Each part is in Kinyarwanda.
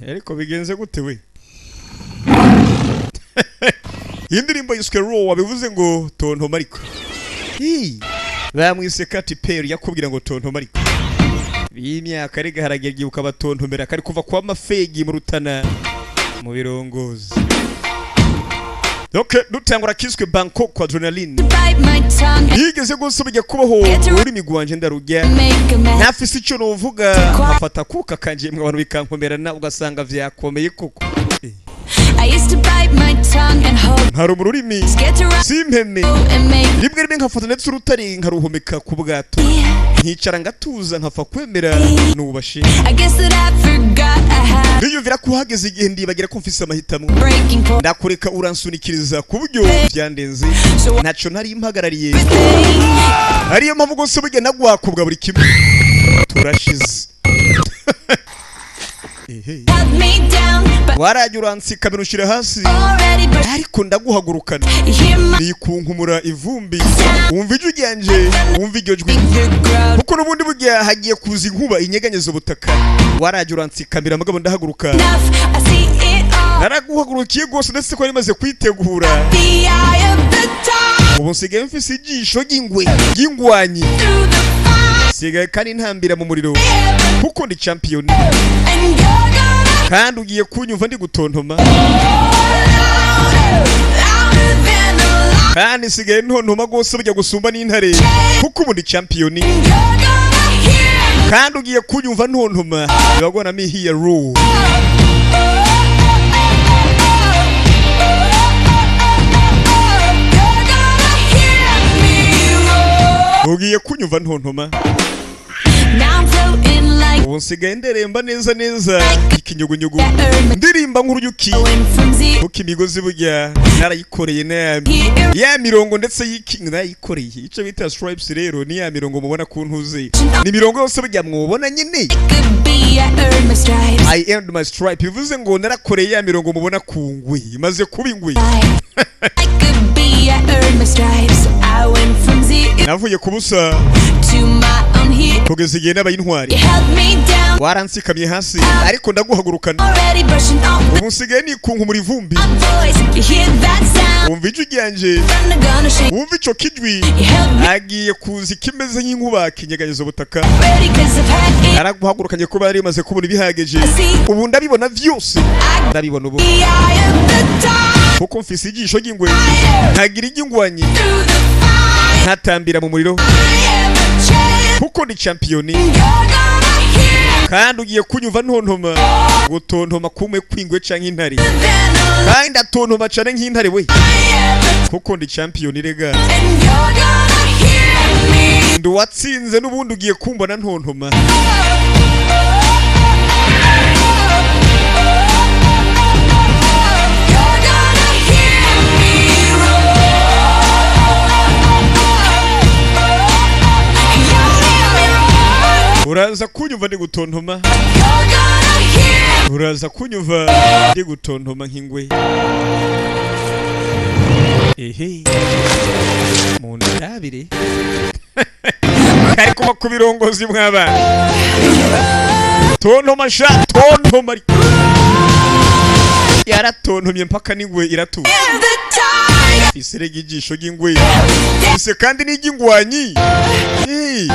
Ariko bigenze gute we? Iyi ndirimbo yiswe Roar, bivuze ngo tontoma. Ariko bamwise Katy Perry, yakubwira ngo tontoma. Ariko iyi myaka rega haragera igihe ukabatontomera. Kari kuva kwa Mafegi mu Rutana mu birongozi. Okay, dutangura kiswe Bangkok Adrenaline. Bite my tongue Yigeze gusa bijya kubaho, ururimi rwanje ndarujya. and make a mess. Ntafise icyo nuvuga, nkafata kuka kanje mwe abantu bikankomerana, ugasanga vyakomeye koko. I used to bite my tongue and hope Nkaruma ururimi get to run simpeme. and make Rimwe rimwe nkafata ndetse urutare nkaruhomeka ku bwato, nkicara ngatuza, nkapfa kwemera nubashe. I guess that I forgot I had Ndiyumvira ko hageze igihe ndibagira ko mfise amahitamo. breaking point. Ndakureka uransunikiriza ku buryo byandenze, ntacyo nari mpagarariye. Everything Ariyo mpamvu rwose burya nagwakubwa buri kimwe turashize. Ehe. Held me down, but Warajya uransikamira ushyira hasi, already but ariko ndaguhagurukana. You hear my Nikunkumura ivumbi, wumva ijwi ryanje, wumva iryo jwi, the ground. kuko n'ubundi burya hagiye kuza inkuba inyeganyeza ubutaka. Warajya uransikamira, mugabo ndahaguruka. Enough, I see it all. Naraguhagurukiye rwose, ndetse ko yari imaze kwitegura. The eye of the tiger Ubu nsigaye mfise ijisho ry'ingwe ry'ingwanyi, through the fire, nsigaye kandi ntambira mu muriro kuko ndi champion. And you're gonna Kandi ugiye kunyumva ndi gutontoma. Louder, louder than a lion. Kandi nsigaye ntontoma rwose bujya gusumba n'intare kuko ubu ndi champion. You're gonna hear Kandi ugiye kunyumva ntontoma. You gonna me hear roar. You're gonna hear me roar. Ugiye kunyumva ntontoma. Now I'm floating like Ubu nsigaye nderemba neza neza ikinyugunyugu, earth, ndirimba nk'uruyuki, going from zero kuko imigozi burya narayikoreye na here. ya mirongo ndetse y'iki narayikoreye. Icyo bita stripes rero ni ya mirongo mubona ku ntuze, ni imirongo yose burya mwubona nyine. Could be I earned my stripes. I earned my stripe bivuze ngo narakoreye ya mirongo mubona ku ngwi, imaze kuba ingwi. I could be I earned my stripes. I went from zero Navuye ku busa to my own hero. kugeza igihe nabaye intwari. You held me down, Waransikamye hasi, ariko ndaguhagurukana. already brushing off Ubu nsigaye nikunkumura ivumbi. my voice. You hear that sound? Wumva ijwi ryanjye. Thunder gonna shake. Wumva ico kijwi. You held me Agiye kuza ikimeze nk'inkuba kinyeganyeza ubutaka. ready 'cause I've had it. Naraguhagurukanye kuba yari imaze kubona ibihagije. Ubu ndabibona vyose, ndabibona ubu, The eye of the tiger kuko mfise ijisho ry'ingwe, nkagira iry'ingwanyi, through the fire. ntatambira mu muriro I am a champ. kuko ndi champion. You're gonna hear Kandi ugiye kunyumva ntontoma, gutontoma kumwe kw'ingwe canke intare, than a kandi ndatontoma cane nk'intare we, lion. kuko ndi champion rega. And you're gonna hear me. Ndi uwatsinze n'ubundi, ugiye kumbona ntontoma. You're gonna hear me roar. You'll hear me roar. Uraza kunyumva ndi gutontoma. You're gonna hear Uraza kunyumva ndi gutontoma nk'ingwe. Ehe, mu ndabire kari kuba ku birongozi mw'abana. Tontoma sha, tontoma. Ariko yaratontomye mpaka n'ingwe iratuza. The tiger. Ise ijisho ry'ingwe, ise kandi n'iry'ingwanyi. Eh.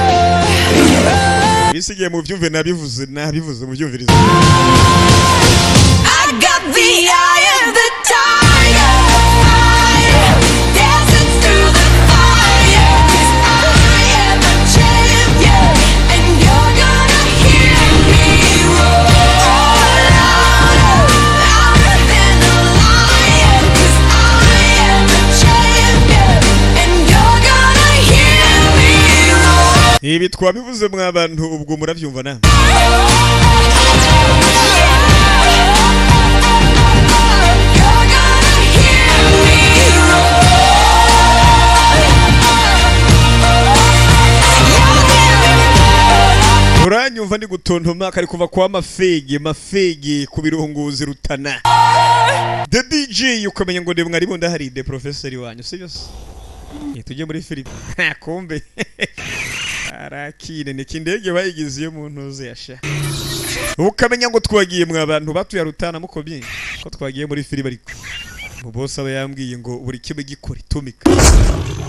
Bisigaye mu byumve, nabivuze nabivuze, mubyumvirize. I got the eye of the tiger. Dancing through the fire. 'Cause I am a champion. And you're gonna hear me roar. Louder, louder than a lion. 'Cause I am a champion. And you're gonna hear me roar. Ibi twabivuze mwa bantu, ubwo murabyumva namwe. You're gonna hear me roar. You'll hear me roar. Uranyumva ndi gutontoma. Kari kuva kwa Mafege, Mafege ku birongozi Rutana. The DJ, ukamenya ngo ndi mwarimu, ndahari de professor wanyu, sibyo se? Tujye muri filime. Kumbe arakine ni kindege bayigize iyo mu ntuze yasha. Ukamenya ngo twagiye mwa bantu batuye Rutana, mukomye ko twagiye muri filime, ariko mu boss aba yambwiye ngo buri kimwe gikora itumika,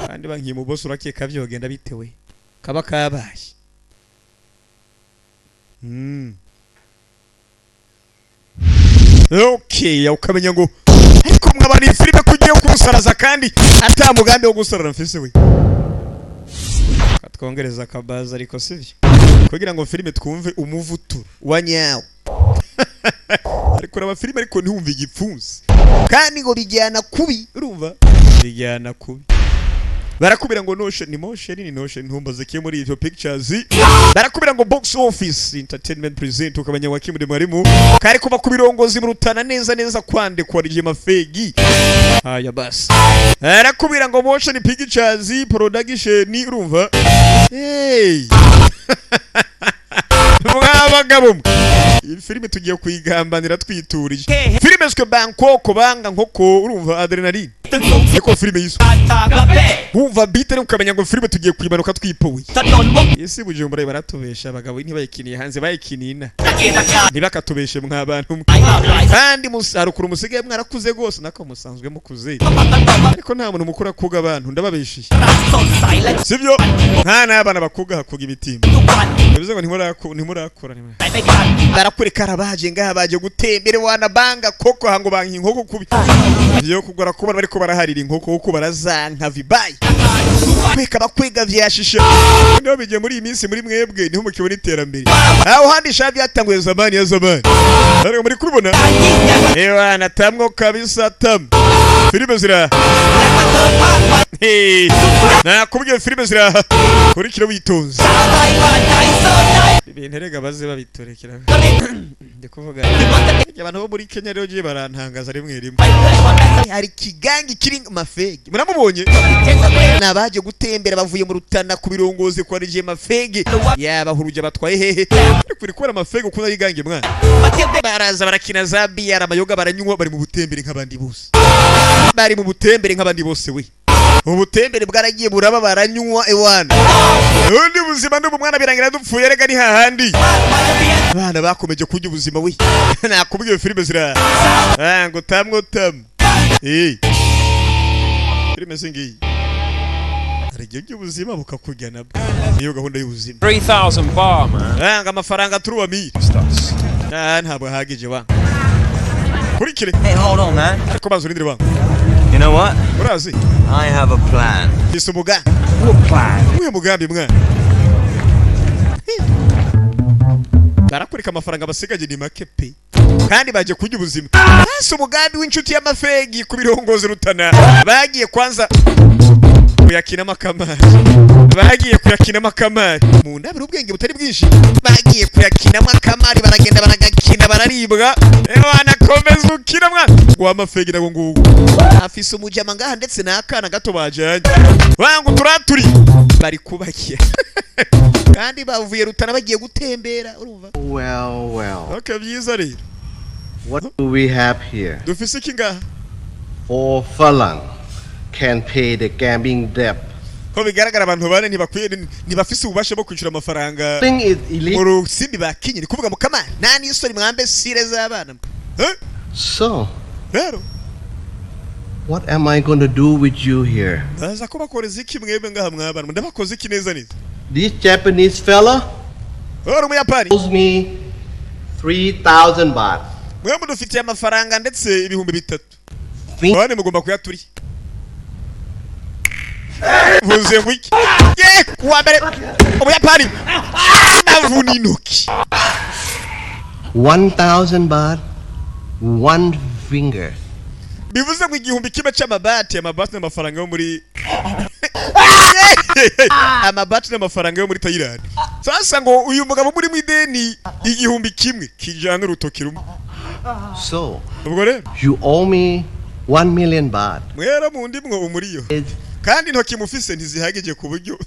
kandi bankiye mu boss. Urakeka byogenda bitewe kaba kabaye. Okay, ukamenya ngo ariko mwabana iyi filime kugiye kumusaraza kandi ata mugambi wo gusarara mfise we. Katwongereza akabaza, ariko sivyo, kugira ngo filime twumve umuvuto wa nyawo. Ariko uraba filime ariko ntiwumve igipfunsi, kandi ngo bijyana kubi, urumva bijyana kubi. Barakubwira ngo notion ni motion ni notion, ntumbaze kiyo muri ivyo pictures. Barakubwira ngo Box Office Entertainment present, ukamenya wa kimwe mwarimu kari kuva ku birongozi mu Rutana neza neza, kwandikwa rije mafegi. Haya basi, barakubwira ngo Motion Pictures Production, urumva, hey, mwabagabo mwe, iyi filime tugiye kuyigambanira twituriye. Filime zwe Bangkok banga nkoko, urumva adrenaline niko filime yiswe. Wumva beat ariko ukamenya ngo filime tugiye kuyimanuka twipowe. Isi Bujumbura baratubesha abagabo, ntibayikiniye hanze, bayikiniye ina, ntibakatubeshe mwa bantu mwe. Kandi haruguru musigaye mwarakuze rwose, nako musanzwe mukuze, ariko nta muntu mukuru akuga abantu, ndababeshiye sibyo? Nta n'abana bakuga, hakuga ibitimba, bivuze ngo ntimurakura. Barakwereka arabaje ngaha, baje gutembera wana banga koko hango banki inkoko kubi vyo kugora kubona bariko baraharira inkoko kuko barazanka vibayi kweka bakwega vyashishe. Niho bigiye muri iyi minsi, muri mwebwe niho mukibona iterambere, aho handi sha byatanguye zamani ya zamani. Ariko muri kubibona ewana tamwo kabisa tam filime zira. Hey, nakubwiye filime zira, kurikira witonze. Ibintu erega baze babiturekera. Ndi kuvuga abantu bo muri Kenya rero, giye barantangaza rimwe rimwe. Hari kigangi kiri mafege, muramubonye, ni abaje gutembera bavuye mu Rutana ku birongozi kwa rije mafege, yabahuruje batwaye hehe? Ariko uri kubona mafege ukuntu ari gange mwana, baraza barakina za biyara, amayoga baranywa, bari mu butembere nk'abandi bose, bari mu butembere nk'abandi bose we. Ubutembere bwaragiye buraba, baranywa ewana. Ubundi buzima n'ubu mwana birangira dupfuye rega, ni hahandi abana bakomeje kurya ubuzima we. Nakubwiye filime zira. Ah, ngo tamwo tamu eh filime singiyi, hari igihe by'ubuzima bukakujya nabwo, niyo gahunda y'ubuzima. 3,000 bar, man. Ah, ngo amafaranga turuwa mille. Us. Ah, ntabwo ahagije wa, kurikire. Hey, hold on, man. Ariko banza urindire wa. You know what? Urazi? I have a plan. Mfise umugambi. What plan? Uyu mugambi mwana, barakwereka amafaranga basigaje ni make pe, kandi baje kurya ubuzima. Hasi umugambi w'inshuti y'amafegi ku birongozi Rutana, bagiye kwanza kuyakinamo akamari, bagiye kuyakinamo akamari mu ndabira ubwenge butari bwinshi, bagiye kuyakinamo akamari, baragenda baragakina, bararibwa. Ewana, komeza ukina mwana wa mafegi nago ngugu afise umujama ngaha ndetse n'akana gato bajanye wangu turaturi bari kubakiya, kandi bavuye Rutana bagiye gutembera, urumva. Well, well. Okay, byiza rero. What do we have here? Dufise iki ngaha? Four Falang can pay the gambling debt. Ko bigaragara abantu bane ntibakwiye, ntibafise ububasha bwo kwishyura amafaranga Thing is mu illegal. rusimbi bakinye. Ni kuvuga mukamana nta n'isoni mwambe sire z'abana, eh? So, Rero what am I going to do with you here? Ndaza ko bakoreza iki mwebwe ngaha mwabana? Ndabakoze iki neza neza? This Japanese fella Uri umuyapani owes me 3,000 baht. mwe mudufitiye amafaranga ndetse 3000. Think Bane mugomba kuyaturiya. Vuze ngo iki ye? Kuwa mbere umuyapani avuna intoki. 1,000 baht, one finger. Bivuze ngo 1000 c'amabati. Amabati n'amafaranga yo muri, amabati n'amafaranga yo muri Thailand. Sasa ngo uyu mugabo muri mu ideni 1000 kijana urutoki rumwe. So, Ubwo rero you owe me 1 million baht. Mwera mu ndimwo umuriyo, kandi intoki mufise ntizihagije ku buryo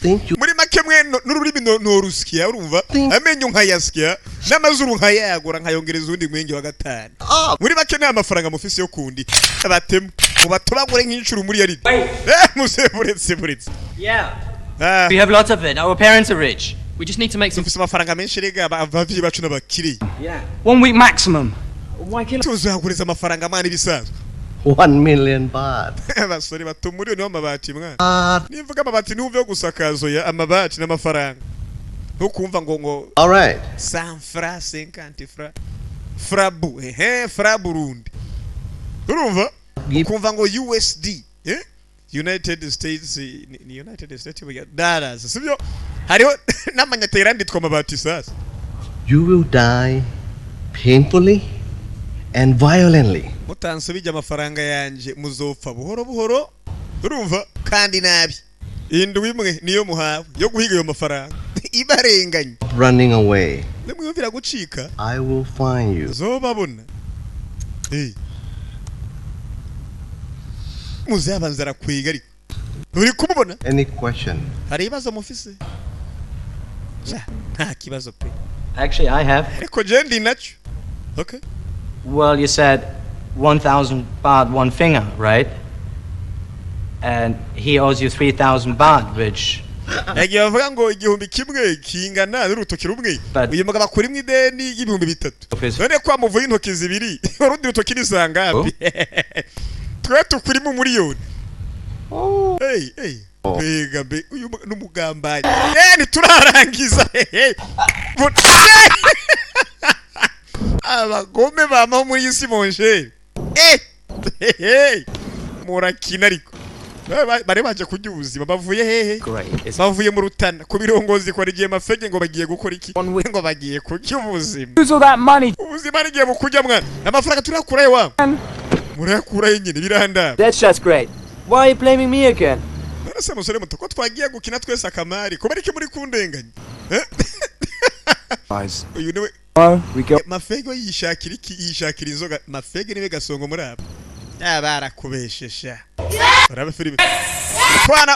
Think you muri make mwe n'ururimi norusya, urumva, amenyo nkayasya n'amazuru nkayagura, nkayongereza uwundi mwenge wa gatanu. Muri make nta mafaranga mufise yo kundi batema mubatobagure nk'inshuro muri yaridi. Eh, muse, buretse buretse. Yeah. Ah. We have lots of it. Our parents are rich. We just need to make some. Dufise amafaranga menshi rega, abavyeyi bacu n'abakire. One week maximum. Why kill? Tuzaguriza amafaranga mwana, ibisanzwe. 1 million baht. Abasore bato, umuriyoni w'amabati mwana. Nimvuga amabati ntumve yo gusakazo ya amabati n'amafaranga, ntukumva ngo All right. 100 francs, 50 francs, frabu ehe fra Burundi, urumva ukumva ngo USD, eh, United States, ni United States buya dollars, sibyo? Hariho n'amanyatayirandi yitwa amabati sasa. You will die painfully and violently. Mutansubije amafaranga yanje muzopfa buhoro buhoro, urumva, kandi nabi. Indwi imwe niyo muhawe yo guhiga ayo mafaranga ibarenganye. Running away. Nimwiyumvira gucika, I will find you. zobabona. Eh. Muzabanza arakwiga, ariko uri kumubona. Any question? Hari ibibazo mufise? Ja, nta kibazo pe. Actually, I have. Ariko je ndi nacyo, okay. Well, you said 1,000 baht, one finger, right? And he owes you 3,000 baht, which Yagiye bavuga ngo 1000 kingana n'urutoki rumwe. But- Uyu mugabo akura ideni y'3000. None ko amuvuye intoki zibiri, urundi rutoki nisangapi? Twe tukurimo 1,000,000. Hey, hey, mbega mbe uyu n'umugambanyi! Eh, ntiturarangiza. Hey, abagome bamaho muri iyi si monjeri. Eh hey, murakina ariko bari baje kurya ubuzima. Bavuye hehe? Great. It's Bavuye mu Rutana ku birongozi kwa rigiye mafege ngo bagiye gukora iki? Ngo bagiye kurya ubuzima. Lose all that money. Ubuzima rigiye bukurya mwana. Amafaranga turayakurayo wa, murayakurayo nyine, birandaba. That's just great. Why are you blaming me again? None se musore muto, ko twagiye gukina twese akamari, kuba iki muri kundenganya? Eh? Guys. Uyu niwe. Tomorrow we go. Mafege yishakira iki? Yishakira inzoga. Mafege niwe gasongo muri aba. Barakubeshesha, barabe filime twana.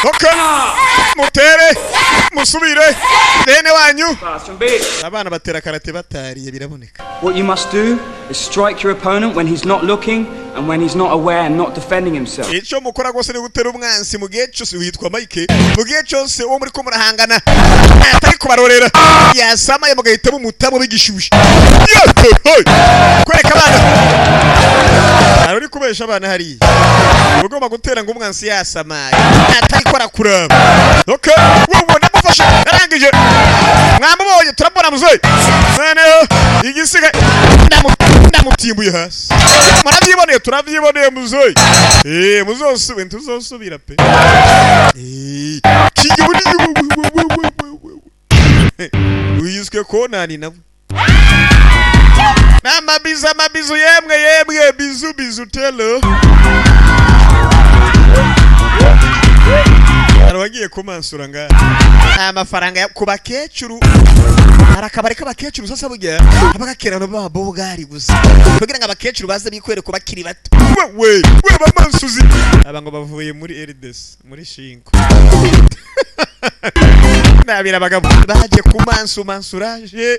Okay, mutere musubire bene wanyu. Abana batera karate batariye, biraboneka. What you must do is strike your opponent when he's not looking and when he's not aware and not defending himself. Icyo mukora rwose ni gutera umwansi mu gihe cyose witwa Mike, mu gihe cyose uwo muri ko murahangana atari kubarorera, yasamaye mugahita mumutamo bigishyushye. Kwereka abana, hari uri kubesha abana hariya. Uba ugomba gutera ngo umwansi yasamaye atari ko arakuraba. Okay, wowe ndamufashe, arangije mwamubonye, turamubona muzehe. Noneho igisigaye ndamutimbuye hasi, murabyiboneye, turabyiboneye muzehe. Eh, muzosubira, ntuzosubira pe. Eh, kijya uyiswe konani nawe n'amabizu, amabizu yemwe yemwe, bizu bizu telo. Hari abagiye kumansura ngaha amafaranga ku bakecuru. Hari akabari k'abakecuru. Sasa burya haba gakerano b'ababogari gusa kugira ngo abakecuru baze bikwere ku bakiri bato. Wewe we bamansuzi aba ngo bavuye muri RDC muri Shinko nabira abagabo baje kumansu mansuraje.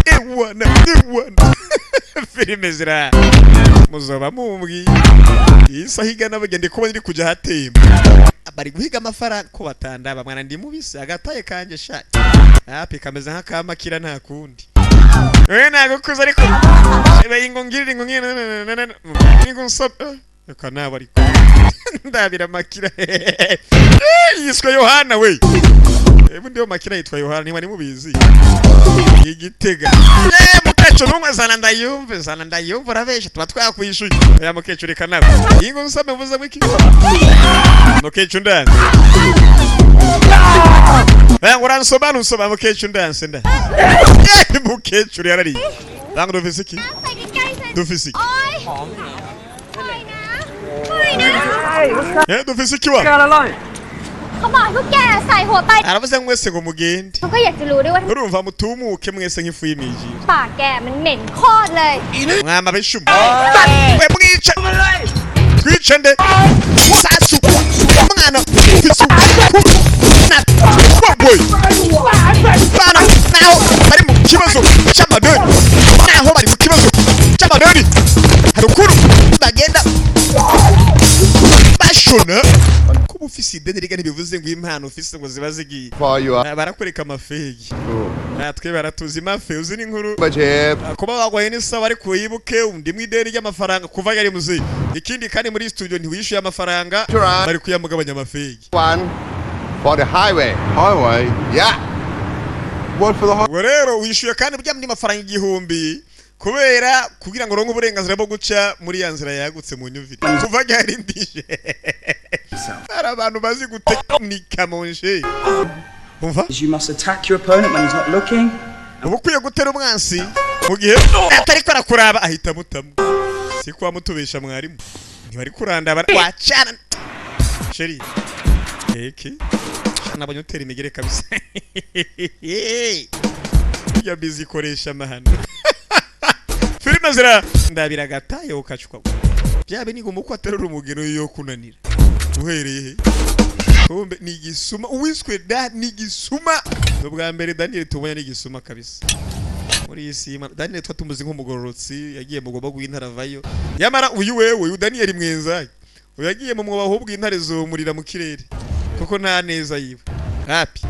Ewana ewana, filime zira muzoba mumbwiye iyi saha igana bagende kuba iri kujya ahatemba, bari guhiga amafaranga ko batandaba mwana. Ndi mubisi agataye kanje sha api kameze nk'akamakira, nta kundi. Wewe nagukuze ariko ebe ingo ngirira ingo ngirira ingo nsobe reka nawe, ariko ndabira makira. Eh, yiswe Yohana we. Ebu ndiyo makira yitwa Yohana, ntiwari mubizi? Igitega. Eh, mukecuru numwe zana ndayumve, zana ndayumve, urabesha tuba twakwishuye. Oya mukecuru, reka nawe ingo nsome mvuze ngo iki? Mukecuru ndanze. Oya ngo uransoma, ntusoma mukecuru, ndanse nda. Eh, mukecuru yarariye. Ntango dufise iki? Dufise iki? Eh, dufise iki wa? เขาบอกให้พวกแกใส่หัวไป Aravuze mwese ngo mugende. เขาก็อยากจะรู้ด้วยว่า Urumva mutumuke mwese nk'ifu y'imijiro. ปากแกมันเหม็นโคตรเลย Mwama bishuma. We mwice. Twice nde. Sasu. Mwana. Fisu. Na. Boy. Bana naho bari mu kibazo cy'amadeni. Naho bari mu kibazo cy'amadeni. Hari ukuntu bagenda bashona. Ko Kuba ufise ideni riga ntibivuze ngo impano ufise ngo ziba zigiye. For you Ah, barakwereka amafegi, natwe baratuzi mafe uzi n'inkuru. Budget. Ah, kuba wagwaye n'isawa, ariko wibuke undi mu ideni ry'amafaranga kuva yari muzeyi. Ikindi kandi muri studio ntiwishyuye amafaranga, bari kuyamugabanya amafegi. One for the highway. Highway? Yeah. One for the highway. Ubwo rero wishyuye kandi burya muri mafaranga 1000 kubera kugira ngo uronke uburenganzira bwo guca muri ya nzira yagutse. Mu nyumvire kuva ryari ndije hari abantu bazi gutekinika monje, umva. You must attack your opponent when he's not looking. Uba ukwiye gutera umwansi mu gihe atariko arakuraba, ahita amutamo. Si ko wamutubesha mwarimu ntibari kurandaba wacana chéri eki nabonye utera imigere kabisa ya bizi ikoresha amahano. Filime zira ndabira agatayo ukacwa byaba ni ngombwa ko aterura umugeno yo kunanira uhereye he. Kumbe ni igisuma uwiswe da, ni igisuma. Ni ubwa mbere Daniel tubonye ni igisuma kabisa muri iyi si y'Imana. Daniel twa tumuzi nk'umugororotsi yagiye mu mwobo w'intare avayo, nyamara uyu wewe, uyu Daniel mwenzaye, uyu yagiye mu mwobo ahubwo intare zomurira mu kirere kuko nta neza yiwe hapi.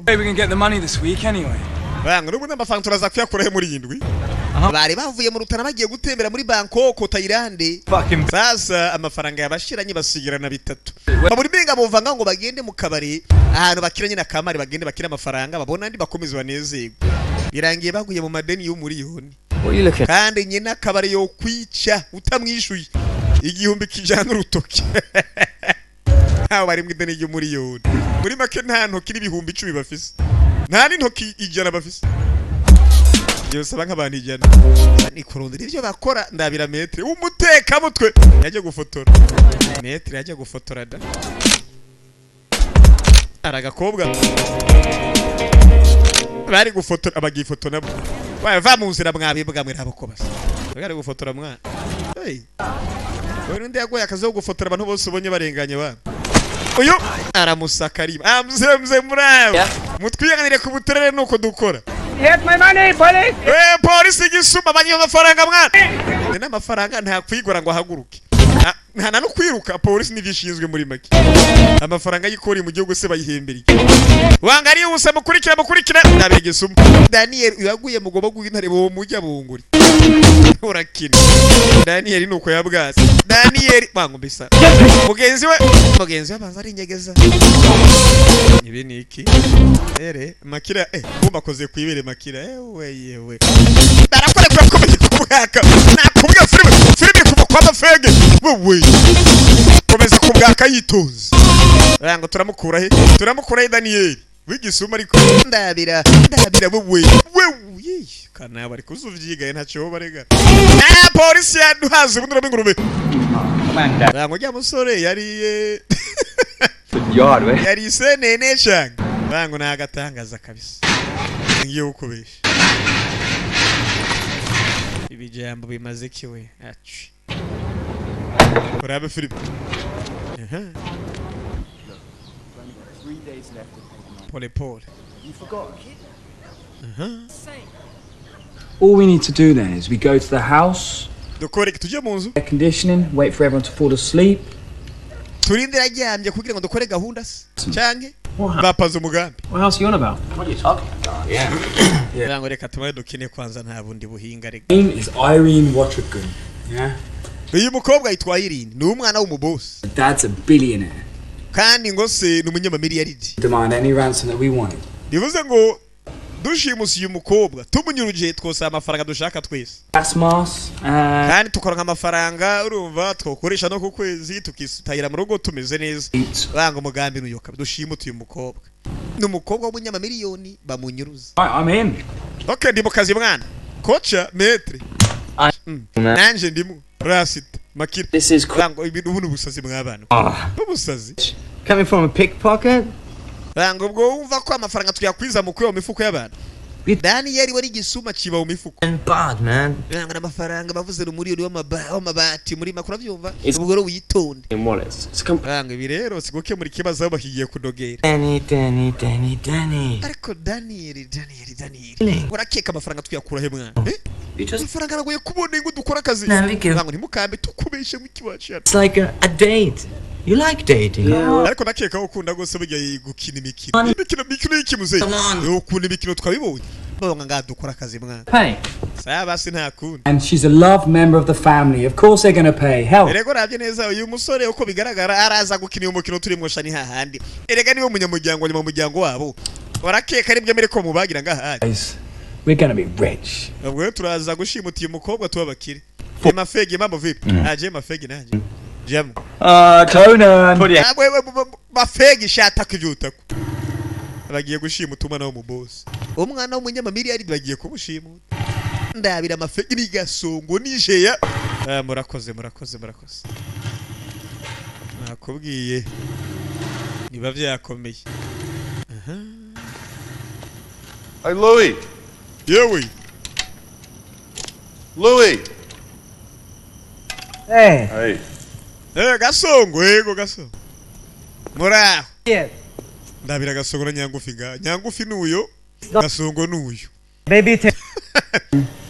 Hey, we can get the money this week anyway. Banga n'ubundi amafaranga turaza kuyakurahe muri iyi ndwi. Bari bavuye mu Rutana bagiye gutembera muri Bangkok, Thailand. Sasa amafaranga yabashiranye basigirana bitatu, babura imbenga buvanga ngo bagende mu kabari ahantu bakiranye na kamari, bagende bakire amafaranga babona andi bakomeze banezerwe. Birangiye baguye mu madeni y'umuriyoni. What are you looking at? Kandi nyina akabari yo kwica utamwishuye igihumbi kijana urutoki. Ntawe bari mu ideni ry'umuriyoni. Muri make nta ntoki n'10,000 bafise, nta n'intoki 100 bafise. Byose nk'abantu 100 ni kurondera ibyo bakora. Ndabira maître w'umutekamutwe yajya gufotora, maître yajya gufotora da ari agakobwa bari gufotora, abagifoto nabo va mu nzira mwabibwa mwe nabo ko basa bari gufotora mwana. Hey, uyu n'undi yaguye akazi ko gufotora abantu bose ubonye barenganye bana. Uyu aramusaka arima. Ah, mzee, mzee, muraho, mutwihanganire ku buterere nuko dukora. Get my money, police! Eh, polisi igisuma banyiha amafaranga mwana. Ni n'amafaranga nta kwigora ngo ahaguruke, nta na no kwiruka. Polisi nivyo ishinzwe muri make. Amafaranga y'ikori mu gihugu se bayihembera iki? Wanga ari ubusa. Mukurikira, mukurikira ndabira igisuma. Daniel yaguye mu gobo gw'intare bo mujya bunguri. Urakina Daniel nuko yabwase. Daniel bango mbisa mugenzi we abanza ari inyegeza. Ibi ni iki ere makira? Eh, kumba akoze kwibere makira. Ewe yewe, barakora kurakomeje kubwaka. Nakubwiye filime kuva kwa mafege. Wewe komeza kubwaka yitonze. Ngo turamukura he? Turamukura he Daniel wigisuma? Ariko ndabira, ndabira wewe, wewe kana bari kuzuvyigaye ntacyo barega. Ah, polisi yaduhaze ubundi uraba ingurube. Ngo rya musore yariye yari isenene cyane. Bango ni agatangaza kabisa. Ngiye kukubesha ibijambo bimaze kiwe aci urabe filime. Aha. Pole pole. Aha. All we need to do then is we go to the house, dukore iki? Tujye mu nzu, air conditioning, wait for everyone to fall asleep. Turindire aryamye kugira ngo dukore gahunda se cyanke bapaze umugambi. What else are you on about? What are you talking about? Yeah. Ngo reka tumaye dukine kwanza, nta bundi buhinga reka. Name is Irene Watrikun. Yeah? Uyu mukobwa yitwa Irene, ni umwana w'umubosi. Dad's a billionaire. Kandi ngo se ni umunyamamiliyaridi. Demand any ransom that we wanted. Bivuze ngo dushimuse uyu mukobwa tumunyuruje twosaba amafaranga dushaka twese. Gas mask and Kandi tukaronka amafaranga, urumva twokoresha no ku kwezi tukisitahira mu rugo tumeze neza. Banga umugambi n'uyoka dushimute uyu mukobwa, ni umukobwa w'umunyamamiliyoni bamunyuruza. Right, I'm in. Okay, ndi mu kazi mwana. Kocha maître. Nanje ndimo rasita makira. This is Banga ibi ubu ni ubusazi mwabana. Ah. Ubusazi. Coming from a pickpocket? Banga ubwo wumva ko amafaranga tuyakwiza mu kuba mu mifuko y'abantu. Daniel wari igisuma kiba mu mifuko. Bad man. Banga n'amafaranga bavuze umuriyoni w'amabati muri makuru avyumva. Ubwo rero witonde. In wallets. It's Banga ibi rero si gukemura ikibazo aho bakigiye kudogera. Danny, Danny, Danny, Danny. Ariko Daniel, Daniel, Daniel, urakeka amafaranga tuyakura he mwana? Eh? You just Amafaranga aragoye kubona ngo dukora akazi. Nabike. Banga ntimukambe tukubeshe mu kiwacu. It's like a date. You like dating. Ariko ndakeka ko ukunda rwose burya gukina imikino y'iki, muzehe? Ukunda imikino, twabibonye. Bonga ngaha, dukora akazi, mwana. Pay. Saya basi, nta kundi. And she's a loved member of the family. Of course they're gonna pay. Hell. Erega urabye neza uyu musore uko bigaragara araza gukina uyu mukino turimo sha, ni hahandi. Erega niwe munyamuryango nyuma muryango wabo, barakeka aribyo mbere ko mubagira ngahandi. Guys, we're gonna be rich. Ubwo rero turaza gushimuta uyu mukobwa tuba bakire. Mafegi, mambo vipi? Aje mafegi nanjye jamo. Conan. Put your Ah, wewe mafegi shataka ibyo utako. Bagiye gushimuta umwana w'umubosi, umwana w'umunyamamiliyari bagiye kumushimuta. Ndabira amafegi n'igasongo nijeya. Ah, murakoze, murakoze, murakoze. Nakubwiye niba byakomeye. Aha. Hey, Louis. Yewe. Louis. Hey. Hey. Eh, Gasongo, yego Gasongo, muraho? Yeah. Ndabira Gasongo na Nyangufi nga. Nyangufi nuyo, Gasongo nuyu. Baby, take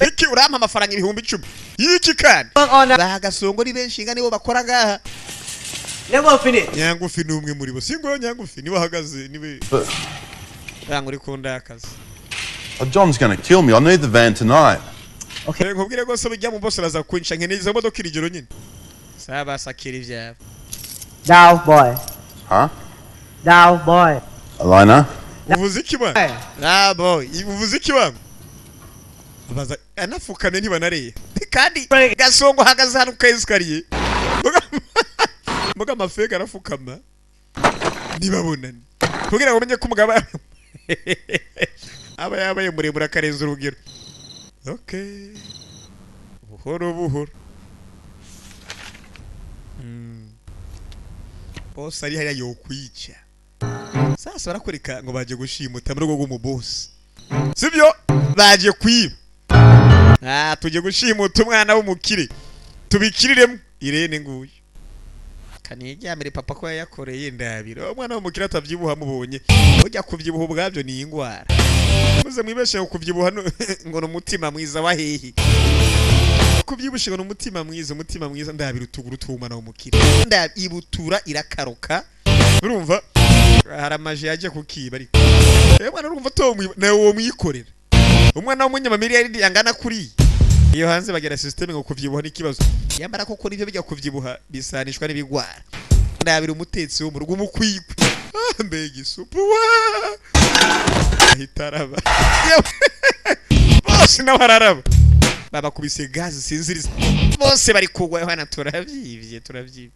Iki urampa amafaranga 10,000 y'iki kandi? Ba Gasongo ni benshi nga, nibo bakora ngaha. Never finish. Nyangufi ni umwe muri bo, singo Nyangufi niwe ahagaze, niwe banga uri kundakaza. Oh, John's gonna kill me. I need the van tonight. Okay. Nkubwire rwose bijya mu bose araza kunca, nkeneye izo modoka iri joro nyine. Saba basakira ivyabo. Down, boy. Huh? Down, boy. Alina? Uvuze iki bwana? Ah boy, uvuze iki bwana? Baza anafukamye ntibanareye. Kandi Gasongo ahagaze hano ku escalier. Muga amafega arafukama. Ntibabonane. Kugira ngo umenye ko umugabo aba yabaye muremure akarenza urugero. Okay. Buhoro buhoro. Boss ari hariya yokwica. Sasa barakwereka ngo baje gushimuta mu rugo rw'umubosi. Sibyo? Baje kwiba. Ah, tujye gushimuta umwana w'umukire. Tubikiriremo. Irene nguyu. Kaniryamire papa ko yayakoreye, ndabira. Umwana w'umukire atavyibuha mubonye. Ujya kuvyibuha ubwabyo ni ingwara. Muze mwibeshe ngo kuvyibuha ngo ni umutima mwiza wa hehe? Kuvyibushe ngo ni umutima mwiza, umutima mwiza. Ndabira utuguru tw'umwana w'umukire. Ndabibutura irakaruka. Urumva? Hari amaje yaje kukiba ariko. Eh mwana, urumva to nawe wo mwikorera. Umwana w'umunyamamiliyari angana kuri iyo hanze bagira system ngo kuvyibuha n'ikibazo. Yamara koko nivyo, bijya kuvyibuha bisanishwa n'ibigwara. Ndabira umutetsi wo mu rugo umukwikwi. Ah, mbega isupu wa! Ahita araba. Bose nawe araraba. Babakubise gazi sinziriza. Bose bari kugwa hano, turavyivye, turavyivye.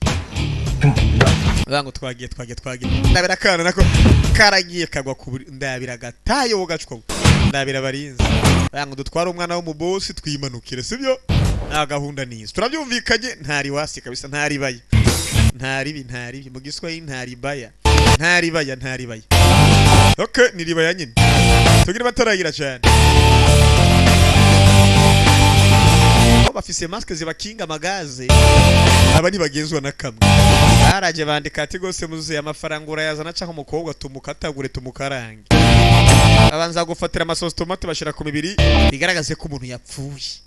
Bango twagiye, twagiye, twagiye. Ndabira akana nako karagiye kagwa ku ndabira gatayo gacwa. Ndabira barinzi. Bango dutwara umwana w'umubosi twimanukire, sibyo? Nta gahunda nizo. Turabyumvikanye, ntari wasi kabisa, ntari baya. Ntari bi ntari bi mu Giswahili ntari baya. Ntari baya, ntari baya. Okay, ni ribaya nyine. Tugire bataragira cyane. Aho bafise masque zibakinga amagaze. Aba ntibagenzwa na kamwe. Baraje bandika ati gose muzuye amafaranga urayazana canke umukobwa tumukatagure tumukarange. Babanza gufatira amasosi tomate bashira ku mibiri bigaragaze ko umuntu yapfuye.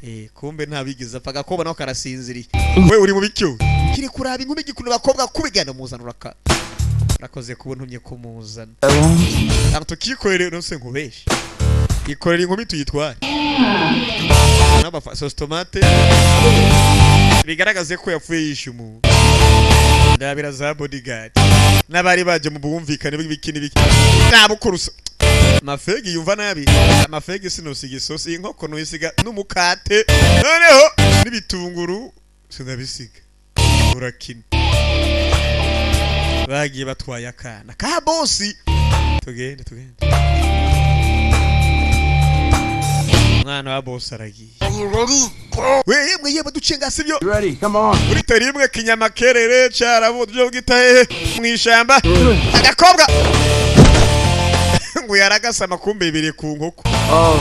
Eh, kumbe nta bigeze apfa, agakobwa nako karasinziriye. We uri mu bicyo? Kiri kuraba inkumi gikunda abakobwa kubigana muzana uraka. Urakoze kuba untumye kumuzana. Ntabwo tukikorere nose nkubeshe. Ikorera inkumi tuyitware. N'abafa sauce tomate bigaragaze ko yapfuye yishe umuntu. Ndabira za bodyguard n'abari baje mu bwumvikane bw'ibiki n'ibiki. Ntabukora mafegi yumva nabi amafegi, sinusiga isosi inkoko nuyisiga n'umukate, noneho n'ibitunguru sinabisiga. Urakina bagiye batwaye akana ka bosi. Tugende, tugende, umwana wa bosi aragiye. We yemwe yemwe, ducenga, sibyo? Ready? Come on. Urita rimwe kinyamakerere cyarabu byo bwita hehe mu ishamba. Agakobwa ngo yaragasa kumbe ibiri ku nkoko. Oh.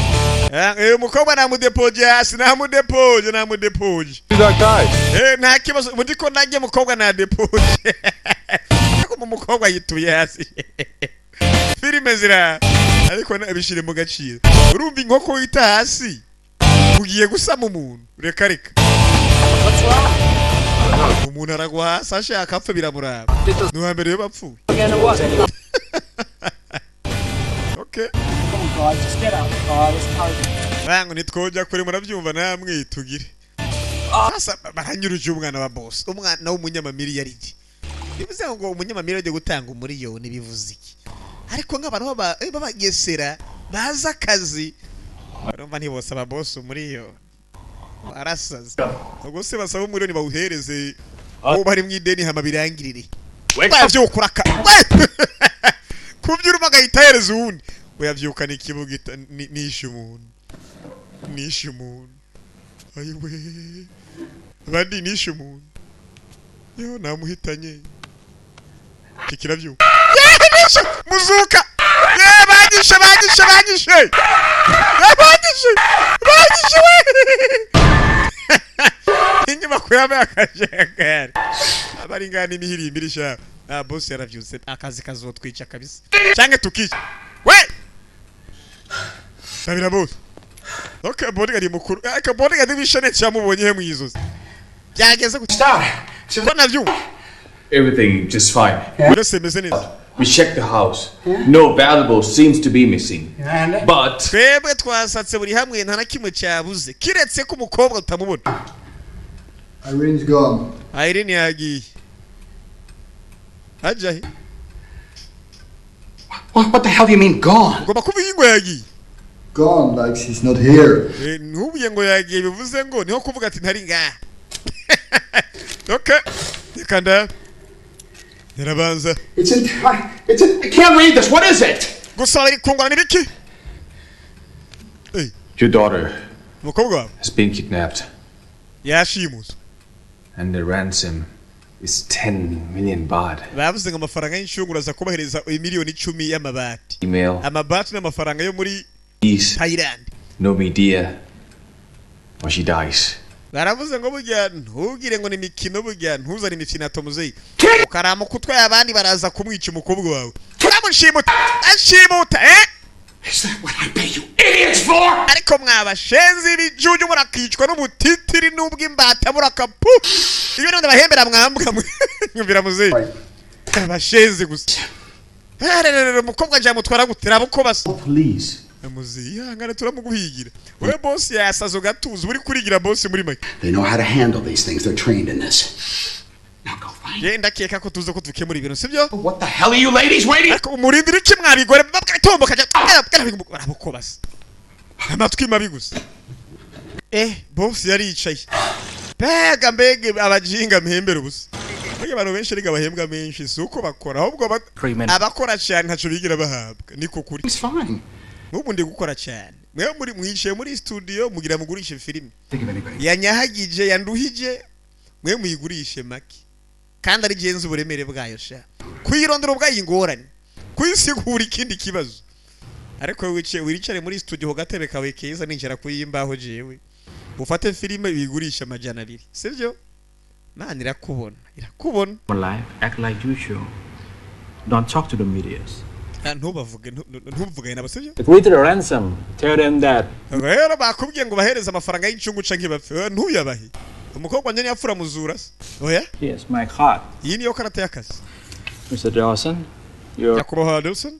Eh, umukobwa namudepoje hasi, namudepoje, namudepoje. He's okay. Eh, nta kibazo ubundi ko nanjye mukobwa nadepoje, ariko mu mukobwa yituye hasi. Filime zira ariko bishire mu gaciro. Urumva inkoko wita hasi ugiye gusama umuntu, reka reka. What's wrong? Umuntu aragwa hasi ashaka apfa, biramuraba. Ni uwa mbere yo bapfuye. Again or what? Okay. Come on, guys, just get out of the car. It's terrible. Bango ntitwojya kure, murabyumva namwe, tugire sasa. Baranyuruje umwana wa boss, umwana w'umunyamamiliyaridi. Bivuze ngo umunyamamiliyaridi agiye gutanga umuriyoni, bivuze iki? Ariko nk'abantu b'abagesera bazi akazi, barumva ntibose aba boss umuriyoni barasaze. Ubwo se basaba umuriyoni bawuhereze uwo bari mu ideni, hama birangirire bavyukuraka kubyuruma agahita ahereza uwundi. Uyavyukana ikibuga nishe umuntu, nishe umuntu, ayiwe abandi, nishe umuntu yo namuhitanye. Iki kiravyuka. Yewe, nishe muzuka! Ye, banyishe, banyishe, banyishe! Ye, banyishe, banyishe we! Inyubako yabaye akajagari, abari ngana imihirimbiri sha. Ah, boss yaravyutse, akazi kazotwica kabisa canke tukica we. Sabira boss. Okay, bodyguard mukuru, ariko bodyguard w'ishene cyamubonye he mwizozi byageze ku ko navyumva. Everything just fine. Uretse meze neza. We checked the house. No valuable seems to be missing. But Twebwe twasatse buri hamwe, nta na kimwe cyabuze, kiretse ko umukobwa tutamubona. Irene's gone. Irene yagiye aja he? What the hell do you mean, gone? Ugomba kuvuga ngo yagiye. Gone like she's not here. Ntubuye ngo yagiye, bivuze ngo niho kuvuga ati ntari ngaha. Okay, reka nda yarabanza. It's in. It's in. I can't read this. What is it? Gusa bari kungana n'ibiki? Your daughter Umukobwa wawe has been kidnapped, yashimuswe. and the ransom is 10 million baht. Bavuze ngo amafaranga y'inshungura aza kubahereza 10 miliyoni y'amabati. Email. Amabati n'amafaranga yo muri Please, Thailand. no media, or she dies. Baravuze ngo burya ntugire ngo ni imikino, burya ntuzane imikino muzeyi, ukaramuka utwaye abandi baraza kumwica. Umukobwa wawe turamushimuta, ashimuta, eh. Is that what I pay you idiots for? Ariko mwabashenzi ibijuju, murakicwa n'ubutitiri n'ubw'imbata, murakapu iyo none bahembera mwambwa mwe. Nyumvira muzeyi, abashenzi gusa. Rero umukobwa njya mutwara gute? Raba uko basa. Please. Muzeyi, ihangane, turamuguhigira. Wowe boss yasaze ugatuza uri kurigira boss muri make. They know how to handle these things. They're trained in this. Ye, ndakeka ko tuzi ko dukemura ibintu, sibyo? What the hell are you ladies waiting? Ariko umurindira iki mwabigore bakatomboka baraboko basa amatwi mabi gusa. Boss yaricaye. Mbega mbega abajinga mpembera ubusa! Mbega abantu benshi ariko bahembwa menshi si uko bakora, ahubwo abakora cyane ntacyo bigira bahabwa, niko kuri. It's fine. Nk'ubu ndi gukora cyane, mwe muri mwicaye muri studio mugira mugurishe filime. Think of anybody. Yanyahagije, yanduhije, mwe muyigurishe make kandi ari genza uburemere bwayo sha. Kuyirondera ubwayo ingorane, kuyisigura ikindi kibazo. Ariko wowe wicaye, wicare muri studio ku gatebe kawe keza, ninjira kuyimbaho jewe, ufate filime wigurisha 200, sibyo? Mana irakubona, irakubona. Life, act like usual. Don't talk to the medias. Ah, ntubavuge, ntuvugane nabo, sibyo? Agree to the ransom. Tell them that Rero bakubwiye ngo bahereze amafaranga y'incungu canke bapfe. Ntuyabahe. Umukobwa wanjye ntiyapfura muzura se? Oya. Yes, my card. Iyi niyo karata y'akazi. Mr. Dawson, you're Nyakubahwa Dawson,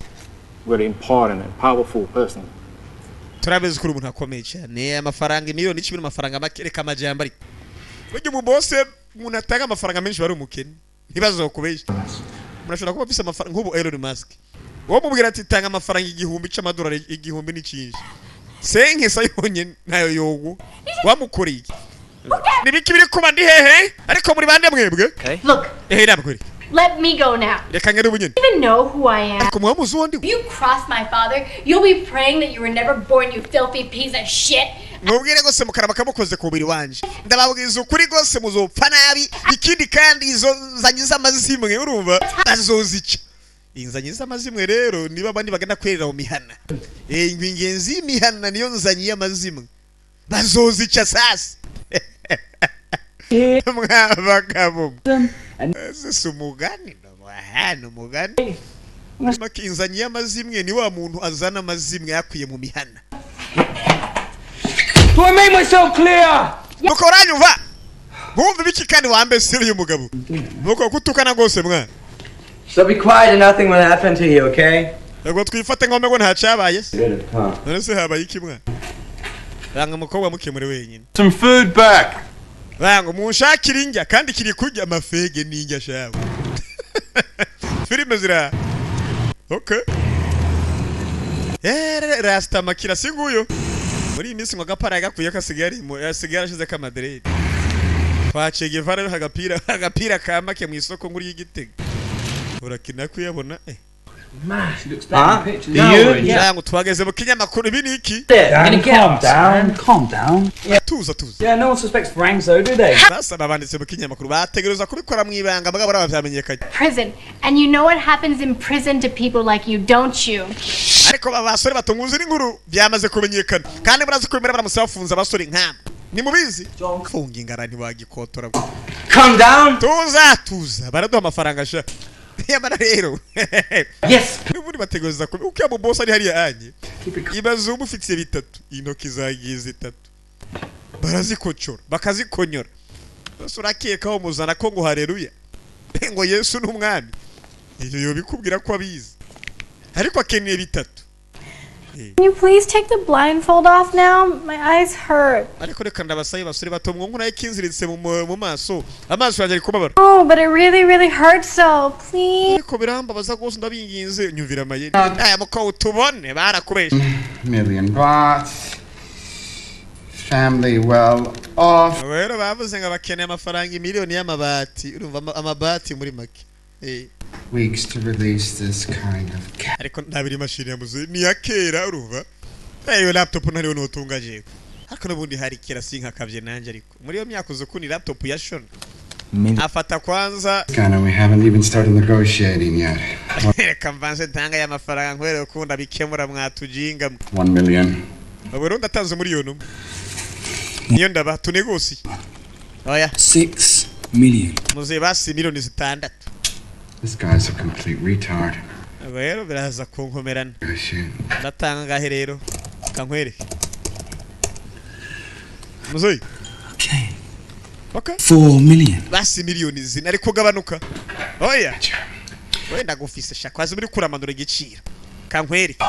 very important and powerful person. Turabizi ko uri umuntu akomeye cyane. Amafaranga 10 miliyoni n'amafaranga make. Reka amajyamba. Ariko burya umubose, umuntu atanga amafaranga menshi bari umukene, ntibazokubeshye. Murashobora kuba afise amafaranga nk'ubu Elon Musk, wowe mubwira ati tanga amafaranga 1000 c'amadolari, 1000 n'icinji senkesa yonyene nayo yogu wamukoreye iki? Nibiki biri kuba? Ndi hehe? Ariko muri bande mwebwe? Look, Ehe, nabwire. let me go now. Reka ngere ubu nyene. You even know who I am. Ariko muba muzi uwo ndi we? If you cross my father, you'll be praying that you were never born, you filthy piece of shit. Mubwire rwose mukaraba kamukoze ku mubiri wanje, ndababwiza ukuri rwose muzopfa nabi. Ikindi kandi, izo nzanyi z'amazimwe, urumva, bazozica inzanyi z'amazimwe. Rero niba abandi bagana kwerera mu mihana, ingenzi y'imihana niyo nzanyi y'amazimwe, bazozica. Sasa mwabagabo, ese si umugani? Aha ni umugani. Make inzanyi y'amazimwe ni wa muntu azana amazimwe yakwiye mu mihana. Do I make myself clear? Nuko uranyumva? Nkumva ibiki kandi wambese uyu mugabo nuko kutukana rwose mwana. So be quiet and nothing will happen to you, okay? Ubwo twifate nk'aho ngo ntacyabaye se. Huh? None se habaye iki mwana? Ranga umukobwa mukemure wenyine. Some food back. Ranga munshakire indya kandi kiri kurya amafege n'indya shawe. Filime zira okay. Rasta makira si nguyo. Muri iyi minsi ngo agapara yagakuye kasigaye ari asigaye yarashize k'amaderedi. Kwa Che Guevara agapira ka make mu isoko nkuru y'Igitega. Urakina kuyabona eh. She looks better in pictures. Do you? Yeah. Ngo twageze mu kinyamakuru, ibi ni iki? Dan, calm down, calm down. Tuza, tuza. Yeah, no one suspects Frank, though, do they? Sasa babanditse mu kinyamakuru, bategereza kubikora mu ibanga, mugabo baraba vyamenyekanye. Prison. And you know what happens in prison to people like you, don't you? Ariko aba basore batunguze n'inkuru byamaze kumenyekana, kandi murazi ko bimera baramutse bafunze abasore nk'aba, ntimubizi, funga ingara ntiwagikotora. Calm down. Tuza, tuza, baraduha amafaranga sha. Yamara rero Yes. n'ubundi bategereza kubi uko mu boss ari hariya anye ibaze umufitiye bitatu, intoki zagiye zitatu barazikocora bakazikonyora. Bose urakekaho muzana ko ngo haleluya, ngo Yesu ni umwami, iyo yobikubwira ko abizi, ariko akeneye bitatu. Can you please take the blindfold off now? My eyes hurt. Ariko reka ndabasabe basore bato, mwungu nayo kinziritse mu maso, amaso yanjye ari kubabara. Oh, but it really, really hurts so. Please. Ariko birambabaza rwose, ndabinginze. Nyumvira amayeri aya muko utubone barakubesha. Million baht. Family well off. Rero bavuze ngo bakeneye amafaranga miliyoni y'amabati, urumva amabati muri make. Weeks to release this kind of cash. Ariko ntabiri imashini yamuze ni iya kera, urumva iyo laptop ntariwe nutunga jewe, ariko n'ubundi hari kera sinkakabye nanjye, ariko muri iyo myaka uzi ukuntu laptop ya shona afata kwanza. Ghana, we haven't even started negotiating yet. Reka mvanze ntanga y'amafaranga nkwereke ukunda bikemura mwatujinga mwe. 1 million. Ubu rero ndatanze 1 miliyoni niyo ndaba tunegosiye, oya. 6 million. Muzehe, basi miliyoni 6. This guy's a complete retard. Ubwo rero biraza kunkomerana. Negotiate. Ndatanga ngahe rero? Kankwereke muzehe. Okay. Okay. 4 million. Basi miliyoni 4, ariko gabanuka, oya wenda gufise shaka wazi muri kuramanura igiciro. Kankwereke,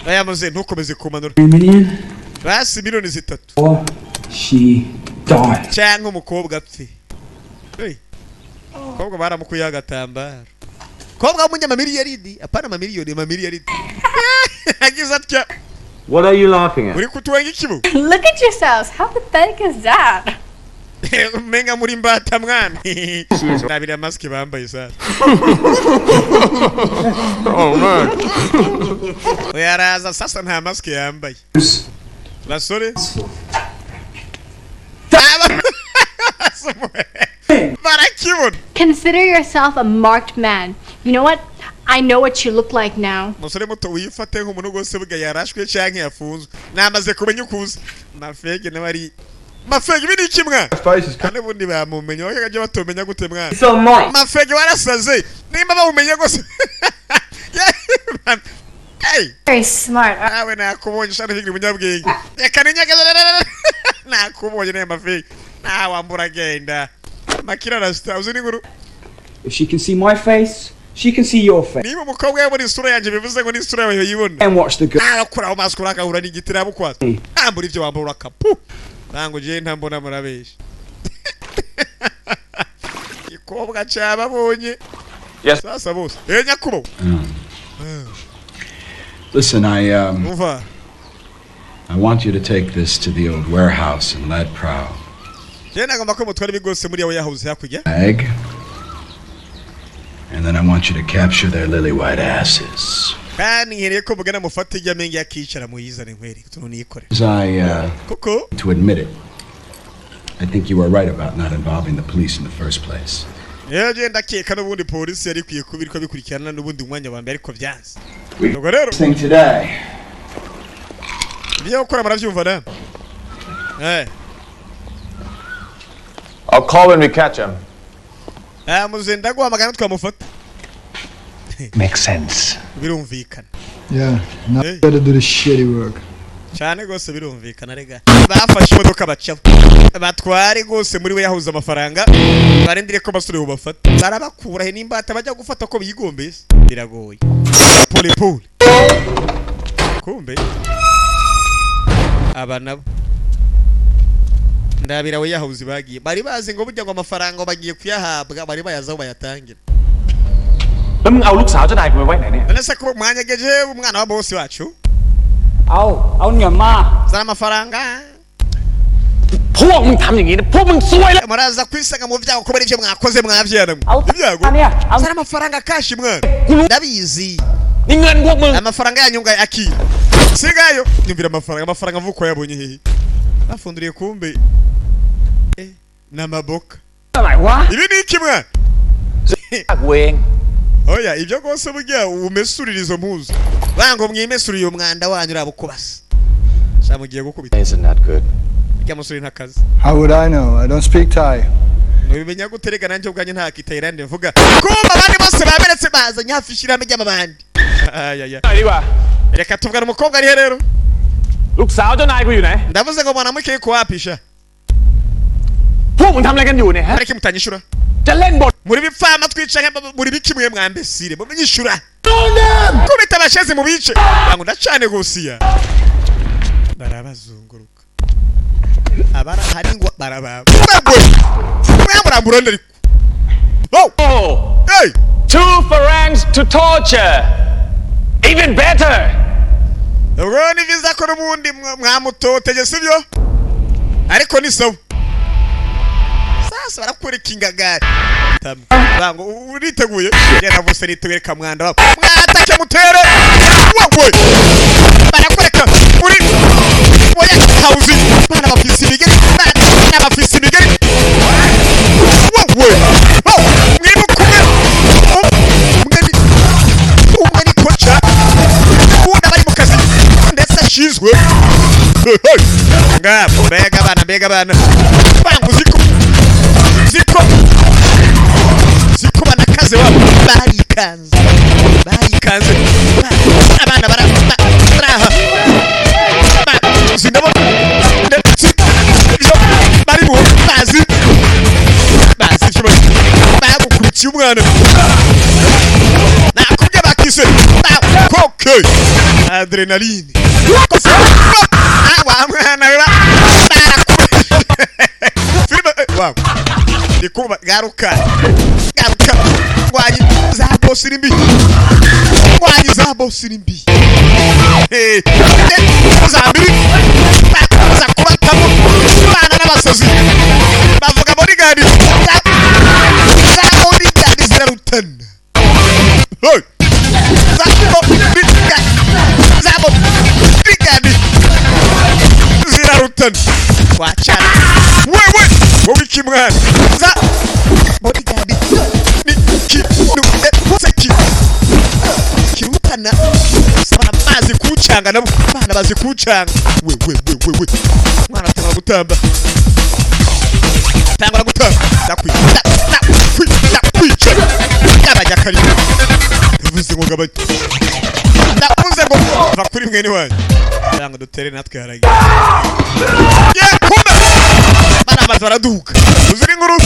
oya muzehe, ntukomeze kumanura. 3 million. Basi miliyoni 3. Or she dies. Cyangwa umukobwa apfe. Hey. Umukobwa baramukuyeho agatambaro, umukobwa w'umunyamamiliyaridi, apana amamiliyoni, amamiliyaridi, agize atya. What are you laughing at? Uri kutuwenga ikibu? Look at yourselves. How pathetic is that? Umenga muri mbata mwana, ndabira masike bambaye sasa. Oh man. Oya, araza sasa nta masike yambaye basore. Barakibona. Consider yourself a marked man. You know what? I know what you look like now. Umusore muto, wifate nk'umuntu rwose burya yarashwe canke yafunzwe, namaze kumenya ukuza mafege nawe ari mafege. Ibi ni iki mwana? Kandi ubundi bamumenye bakajya batumenya gute mwana? So Mike. Mafege warasaze nimba bawumenye rwose. Hey! Very smart. Nawe nakubonye ushaka kugira umunyabwenge, reka ninyagaze, nakubonye nayo mafege nawe wambura agenda makira rasta uzi n'inkuru. If she can see my face, she can see your face. Niba umukobwa yabona isura yanjye, bivuze ngo n'isura yawe yayibona. And watch the girl. Narakuraho maso urakahura n'igiti nabukwaza ambura ibyo wambura urakapu ntango ngiye ntambona murabesha igikobwa cyababonye. Yes. Sasa bose eh nyakubahwa. Listen, I umva. I want you to take this to the old warehouse in Lad Prow. Njyewe nagomba ko mutwara ibi rwose muri yawe yahoze hakurya. Bag. And then I want you to capture their lily white asses. Kandi nkeneye ko mugana mufate ijya menge yakicara muyizane nkwereke utuntu niyikorera. As I Kuko to admit it, I think you were right about not involving the police in the first place. Rero njyewe ndakeka n'ubundi polisi yari ikwiye kuba iriko bikurikirana n'ubundi mwanya wa mbere, ariko byanze. Ubwo rero Thing today. Ibyo gukora murabyumva na eh. I'll call when we catch him. Ah, muze ndaguhamagara twamufata. Makes sense. Birumvikana. Yeah, now Hey. you gotta do the shitty work. Cyane rwose, birumvikana. Rega bafashe imodoka bacaho, batware rwose muri we yahuze amafaranga, barindire ko basore bubafata. Barabakura he n'imbata bajya gufata ko bigombeye se? Biragoye, pole pole. Kumbe aba nabo ndabira we yahuze bagiye, bari bazi ngo burya ngo amafaranga bagiye kuyahabwa, bari bayazi aho bayatangira. แล้วมึงเอาลูกสาวเจ้านายกูไปไว้ไหนเนี่ย None se ko mwanyegeje umwana wa bosi wacu? เอา เอาเงินมา Zana amafaranga. พวกมึงทำอย่างนี้นะพวกมึงซวยแล้ว Muraza kwisanga mu byago kubera ibyo mwakoze, mwabyara ibyago. Zana amafaranga cash, mwana, ndabizi. นี่เงินพวกมึง Amafaranga yanyu ngayo, akira sigayo. Nyumvira amafaranga, amafaranga avuko yabonye hehe? Bafunduriye, kumbe n'amaboka. อะไรวะ Ibi ni iki, mwana? กูเอง Oya, ibyo rwose burya umesurira izo mpuzu, bango mwimesurire uyo mwanda wanyu, uraba uko basa sha mugiye gukubita. Isn't that good? Rya musore ntakazi. How would I know? I don't speak Thai. Ntubimenya gute? Rega nanjye ubwanjye nta kitayirande mvuga. Kumva abandi bose baberetse, bazanye hafi ishyirahamwe ry'amabandi. Ayaya, reka tuvugane. Umukobwa ari he rero? ลูกสาวเจ้านายกูอยู่ไหน Ndavuze ngo mwanamke yuko wapisha. พวกมึงทำอะไรกันอยู่เนี่ยฮะ Ariko mutanyishura. จะเล่นบท Muri bipfama twica, muri biki mwe mwambesire mumenyishura? Kubita abasheze mu bice bangu ndacane gusiya, barabazunguruka abara hari ngo barababa mwamurambura ariko. Oh! Hey! Two farangs to torture, even better. Ubwo ni byiza ko n'ubundi mwamutoteje, sibyo? Ariko ni sawa. Sasa barakwereka ingagari. Bango uriteguye? Genda vose niteguye. Reka mwanda wabo mwatake mutere wowe. Barakwereka muri oya hawuzi, bana bafise imigeri, bana bafise imigeri wowe. Oh, mwibuke umwe, umwe ni koca, uwundi abari mu kazi ndetse ashinzwe ngabo. Mbega abana, mbega abana bangu, ziko ziko ziko banakaze wabo, barikanze, barikanze abana baraha bazi nabo ndetse ibyo barimo, bazi bazi icyo bari bagukurikiye. Umwana nakubye bakise koke adrenaline. Wa mwana we, barakubye filime wow. Ndikuba garuka garuka, ngwanyi za bosi ni mbi, ngwanyi za bosi ni mbi. Za mbiri baza kubatamo bana n'abasazi bavuga bodyguard, za bodyguard zirarutana. Hey! Za bodyguard, za bodyguard zirarutana. Wacana wewe, wowe iki mwana? Za bodyguard ni kintu seki kirutana. Bana bazi kucanga nabo, bana bazi kucanga. We we we we we, mwana atangura gutamba, tangura gutamba. Ndakwica, ndakwica, ndakwica. Ndavuze ngo gabanya, ndavuze ngo va kuri mwene wanyu cyangwa dutere natwe haragiye. Ye kumbe bana baza baraduka, uzira inkuru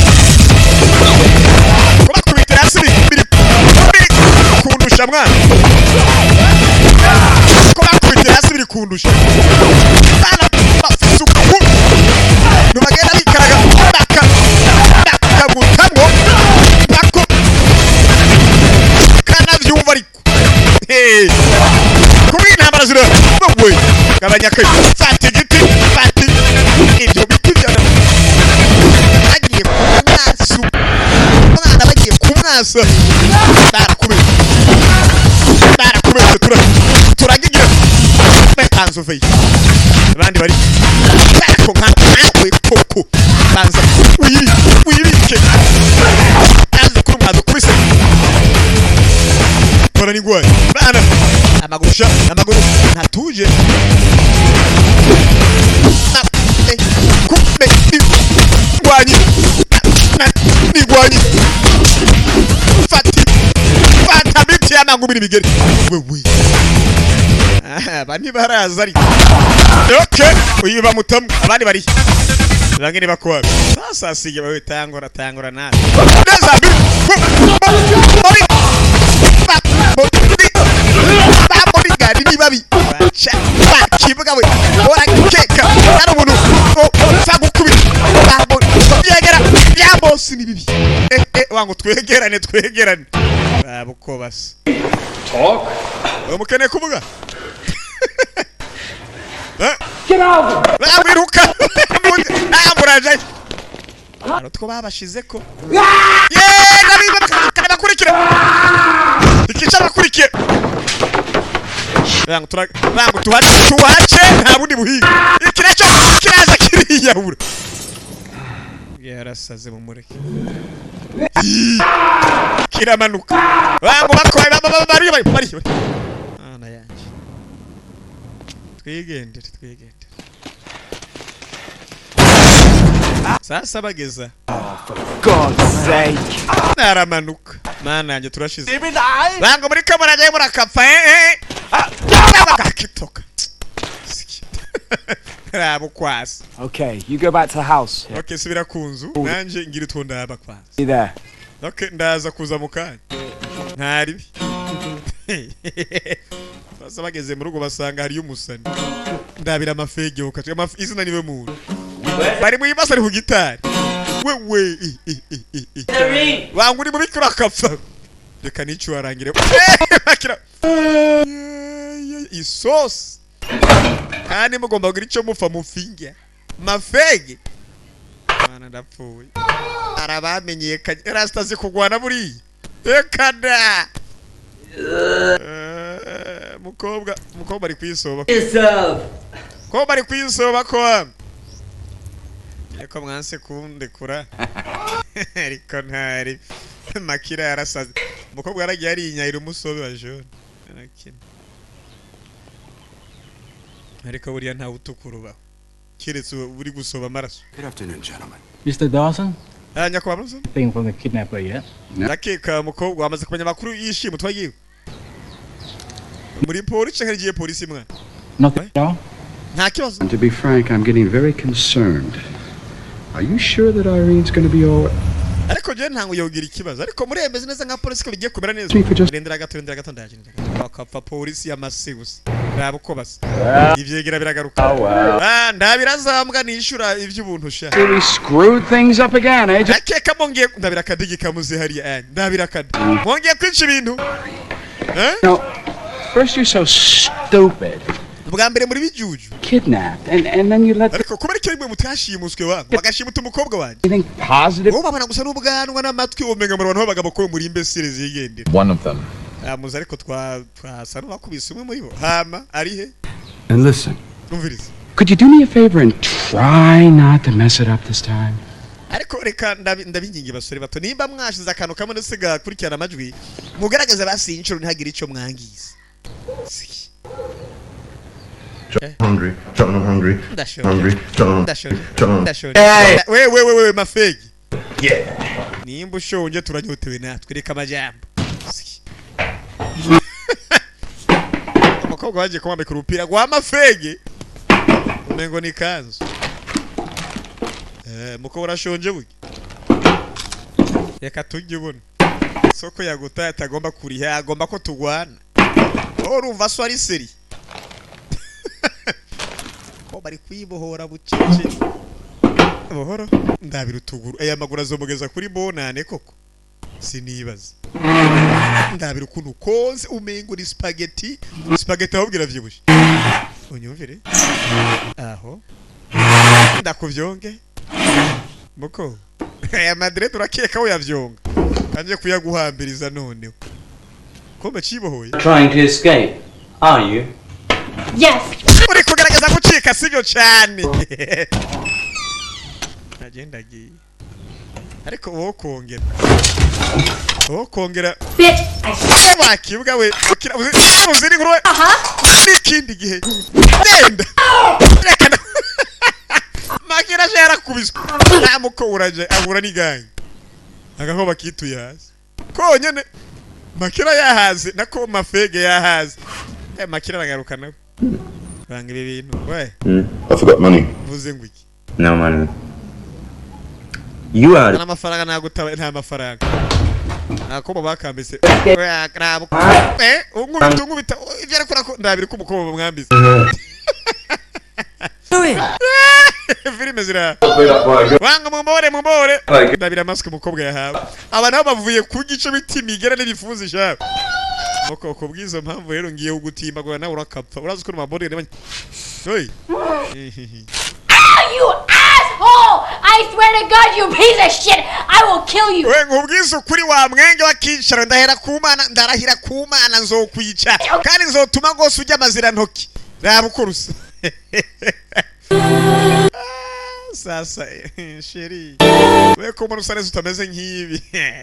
kubakubitira hasi biri biri kundusha mwana, kubakubitira hasi biri kundusha. Bana bafise uku nubagenda bikaraga baka bakagutamwo bako kanavyumva ariko. Hey! Kuba intambara zira wowe, gabanya ke, fata igiti, fata ibyo biti bya bagiye kumwasa umwana, bagiye kumwasa. Barakubise, barakubise, turagigira batanze uveyo abandi bari barako nka nawe koko. Banza wibike, banza kuri umwaza ukubise bana n'ingwani bana amaguru sha amaguru ntatuje. Kumbe ngwanyi nigwanyi, fati fata miti y'amaguru imigeri wewe. Ah, aba ntibaraza ariko. Okay, uyu bamutamu, abandi bari bamwe ntibakora. Sasa sige bawe, tangora tangora nawe neza. Bari ba bodyguard ni babi, baca bakibuga we, urakeka ari umuntu upfa gukubita. Ba byegera bya boss ni bibi. Eh eh, wangu twegerane, twegerane, baba uko basa. Talk. Mukeneye kuvuga? Eh? Get out! Bamwiruka muraje, hari utwo babashize ko yeee bakurikira ikica bakurikiye. Bangu tuhace, tuhace, nta bundi buhinga. Iki nacyo kiraza kiriyahura, yarasaze, mumureke. Ii, kiramanuka, bangu bakoye bari bari bari bari. Mana yanjye, twigendere, twigendere. Sasa bageza. God's sake. Naramanuka, mana yanjye, turashize. Bango muri kamera ajyayo murakapfa. Eh eh, bakakitoka rabo kwasa. Okay, you go back to the house. Okay, subira ku nzu, nanjye ngira utwo ndaba kwanza. Be there. Okay, ndaza kuza mu kanya, ntaribi. Sasa bageze mu rugo basanga hariyo umusani. Ndabira amafege ukaca izina niwe muntu bari mu ibasa, ari ku gitari wewe. I i i i i wanga uri mubiki, urakapfa. Reka nicyo warangire. Bakira isosi kandi mugomba kugira icyo mufa mufinge mafege. Mana, ndapfuye. Arabamenyekanye, rasita zikugwana buriya. Reka da. Eh, mukobwa, mukobwa ari kwisoba. Yourself. Mukobwa ari kwisoba ko ariko mwanse kundekura, ariko ntari makira yarasaze. Umukobwa yaragiye arinyayira umusobe wa jaune arakina, ariko buriya ntawe utukura ubaho keretse uri gusoba amaraso. Good afternoon, gentlemen. Mr. Dawson? Ah, nyakubahwa Bronson? Thing from the kidnapper yet? Ndakeka mukobwa wamaze kumenya amakuru y'ishimutwa yiwe muri polisi canke rigiye polisi mwana. Nothing at all? Nta kibazo. And to be frank, I'm getting very concerned. Are you sure that Irene's going to be all right? Ariko jewe ntango yogira ikibazo, ariko muremeze neza nka polisi ko bigiye kumera neza? Rindira gato, rindira gato, ndaje, rindira gato. Bakapfa polisi y'amasi gusa, raba uko basa, ivyegera biragaruka. Ah, ndabirazambwa nishura ivy'ubuntu sha. We screwed things up again, eh? Ndakeka mwongeye ndabira akadigi kamuze hariya. Eh, ndabira akadi mwongeye kwica ibintu, eh. No, first you're so stupid. Bwa mbere muri bijuju. Kidnapped, and then you let Ariko kubera icyo rimwe mutashimuswe wangu bagashimuta umukobwa wanjye. anything positive. Wowe babona gusa n'ubwanwa n'amatwi, umenga mu bantu b'abagabo ko muri imbesire zigendera. One of them. Amuze, ariko twa twasa n'uwakubise umwe muri bo. Hama ari he? And listen, Numvirize. could you do me a favor and try not to mess it up this time? Ariko reka ndabinginge basore bato, nimba mwashize akantu kamwe ndetse gakurikirana amajwi, mugaragaze basi inshuro ntihagire icyo mwangiza. Hungry, John, I'm hungry. Ndashonje. Hungry, John. Ndashonje. John. Ndashonje. We we we we, mafegi. Yeah. Nimba ushonje turanyotewe natwe, reka amajambo. Umukobwa bagiye kumwambika urupira rwa mafege, umengo ni kanzu. Eh, mukobwa urashonje burya, reka tujye ubona soko yagutaye atagomba kuriha, agomba ko tugwana. Wowe urumva so ari seri ko bari kwibohora bucece buhoro. Ndabira utuguru, aya maguru azomugeza kuri bonane koko, sinibaza. Ndabira ukuntu koze, umengo ni spaghetti, spaghetti ahubwo iravyibushe. Unyumvire aho ndakuvyonge muko, aya madre turakeka we yavyonga kanje kuyaguhambiriza noneho kombe cibohoye. Trying to escape, are you? Yes. Uri kugaragaza gucika sibyo cyane, agenda agiye, ariko wowe kongera, wowe kongera. Bitch, I Wakibwa we, ukira uziri inkuru we n'ikindi gihe genda reka makira aje yarakubiswe nta muko uraje ahura n'igange agaho bakituye hasi konyene. Makira yahaze nako mafege yahaze. Makira aragaruka nawe, banga ibi bintu we. I forgot money. Mvuze ngo iki? No money. You are. Nta mafaranga, nagutaba, nta mafaranga, ntakobo bakambise. Unkubita, unkubita ibyo, ariko ndabiri ko umukobwa bamwambise. Filime zira wanga, mumbore, mumbore, ndabira amasike umukobwa yahawe. Aba nabo bavuye ku gice bita imigera n'ibifunzi sha. Moko ku bw'izo mpamvu rero ngiye kugutimbagura nawe urakapfa. Urazi ko mabore reba. Hey. Ah, you asshole! I swear to God, you piece of shit! I will kill you! We, nkubwize ukuri wa mwenge wa kicaro, ndahera ku Mana, ndarahira ku Mana, nzokwica kandi nzotuma rwose ujya amazirantoki. Raba uko rusa. Ah, sasa chérie, we ko mbona usa neza utameze nk'ibi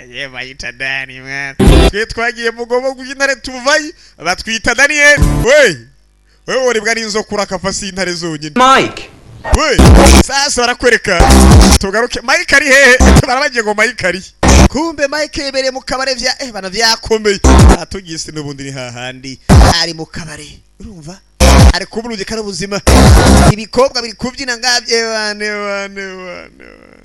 ye, bayita Dani mwana. Twe twagiye mu gobo rw'intare tuvayo, batwita Daniel. We, wewe uribwa n'inzoka urakapfa, si intare zonyine. Mike! We, sasa barakwereka, tugaruke. Mike ari hehe? Barabagiye ngo Mike ari, kumbe Mike yebereye mu kabare vya bana vyakomeye atugise. N'ubundi ni hahandi ari mu kabare, urumva ari kuba urugero ubuzima, ibikobwa biri kubyina ngabye bane bane bane bane.